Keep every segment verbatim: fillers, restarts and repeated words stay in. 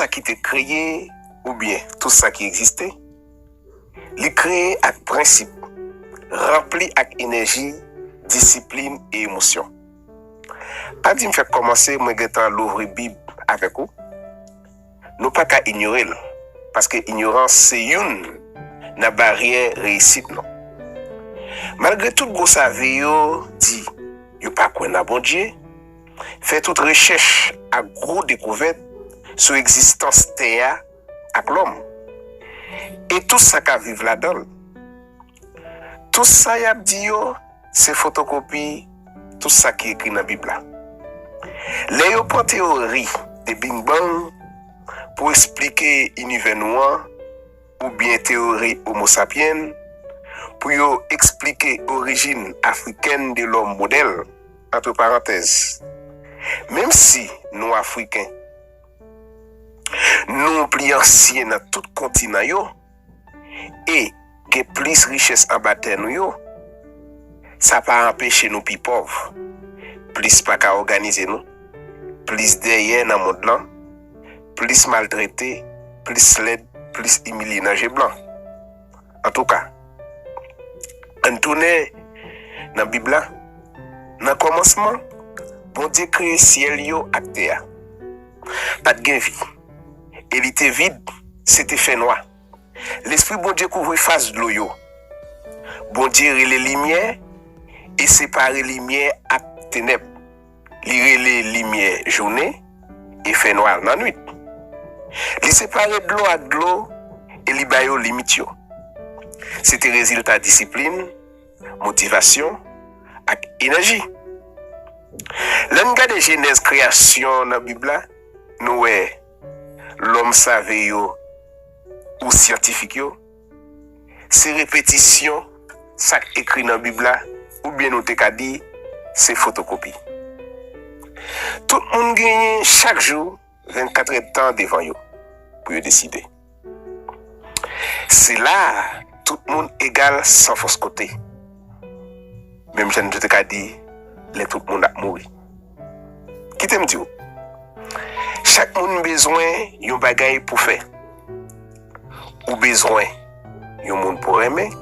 sa ki te kreye oubyen tout sa ki egziste, li kreye ak prensip, ranpli ak enèji, disiplin e emosyon. Pa di m fèk kòmanse, mwen gentan louvri Bib avèk ou. Nou pa ka inyore l, paske inyorans se youn nan baryè reyisit nou. Malgre tout gwo save yo di yo pa kwè nan Bondye, fè tout rechèch ak gwo dekouvèt sou egzistans tè a ak lòm, e tout sa k ap viv ladan l. Tout sa y ap di yo, se fotokopi tout sa ki ekri nan Bib la. Lè yo pran teyori de Big Bang pou esplike inivè nou an, oubyen teyori Homo sapiens, pou yo eksplike orijin afrikèn de lòm modèl, antre parantèz, menm si nou Afriken, nou pli ansyen nan tout kontinan yo, e gen plis richès anba tè nou yo, sa pa anpeche nou pi pòv, plis pa ka òganize nou, plis dèyè nan mond lan, plis maltrete, plis lèd, plis imilye nan je blan. Antouka, ann tounen nan Bib la. Nan kòmansman, Bondye kreye syèl yo ak tè a. Pa t gen vi, e li te vid, se te fènwa. Lespri Bondye kouvri fas dlo yo. Bondye rele limyè e separe limyè ak tenèb. Li rele limyè jounen e fènwa nan nuit. Li separe dlo ak dlo e li ba yo limit yo. Se te rezilta disiplin, motivasyon, ak enèji. Lè n gade jenèz kreyasyon nan Bib la, nou wè lòm save yo ou syantifik yo, se repetisyon sa k ekri nan Bib la, oubyen nou te ka di, se fotokopi. Tout moun genyen chak jou vennkat èdtan devan yo pou yo deside. Se la a, tout moun egal san fòs kote. Menm jan nou te ka di, lè tout moun ap mouri. Kite m di w, chak moun bezwen yon bagay pou fè. Ou bezwen yon moun pou renmen.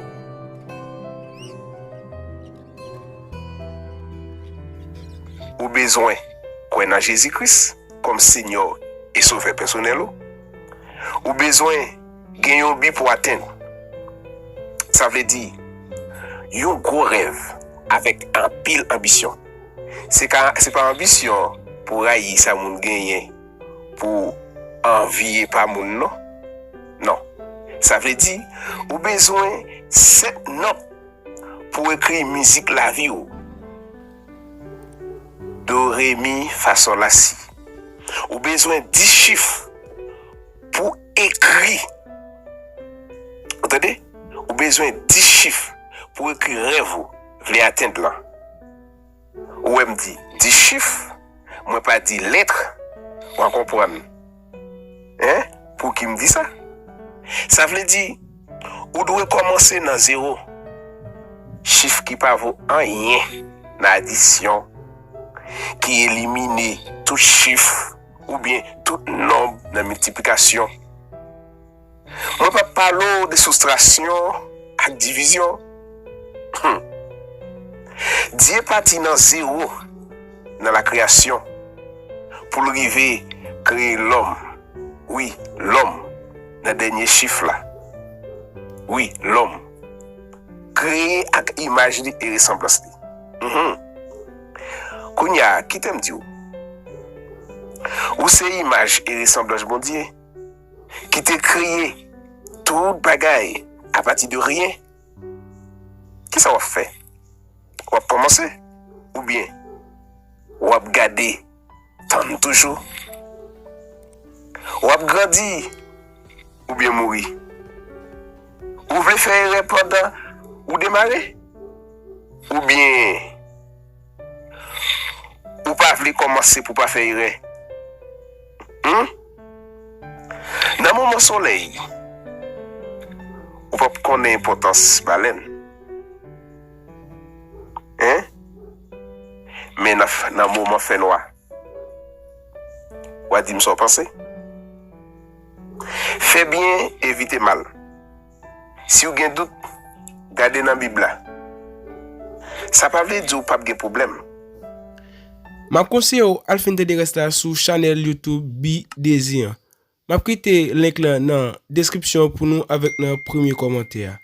Ou bezwen kwè nan Jezi Kris kòm Senyè e Sovè pèsonèl ou. Ou bezwen gen yon bi pou atenn. Sa vle di, yon gwo rèv avèk anpil anbisyon. Se ka, se pa anbisyon pou rayi sa moun genyen, pou anviye pa moun, non. Non. Sa vle di, ou bezwen sèt nòt pou ekri mizik lavi w. Do, re, mi, fa, sò, la, si. Ou bezwen dis chif pou ekri. Ou tande? Ou bezwen dis chif pou ekri rèv ou vle atenn lan. Ou wè m di dis chif, mwen pa di lèt, w a konprann. Hein? Pouki m di sa? Sa vle di, ou dwe kòmanse nan zewo. Chif ki pa vo anyen nan adisyon, ki elimine tout chif oubyen tout nonb nan miltiplikasyon. Mwen p ap pale w de soustrasyon ak divizyon. Hmm. Dye pati nan zewo nan lakreyasyon pou l rive kreye lòm. Wi, lòm nan dènye chif la. Wi, lòm. Kreye ak imaj li e resanblans li. Mhm. Kounye a, kite m di w. Ou se imaj e resanblans Bondye, ki te kreye tout bagay apati de ryen. Kisa w ap fè? W ap kòmanse? Oubyen w ap gade, tann toujou? W ap grandi oubyen mouri? Ou vle fè erè pandan ou demare? Oubyen ou pa vle kòmanse pou pa fè erè? Hmm? Nan moman solèy, ou p ap konnen enpòtans balèn. Hein? Men nan, nan moman fènwa, w a di m sa w panse. Fè byen, evite mal. Si w gen dout, gade nan Bib la. Sa pa vle di w p ap gen pwoblèm. M ap konseye w al fin tande rès la sou chanèl YouTube Bi Dezi an. M ap kite link lan nan deskripsyon pou nou avèk nan premye kòmantè a.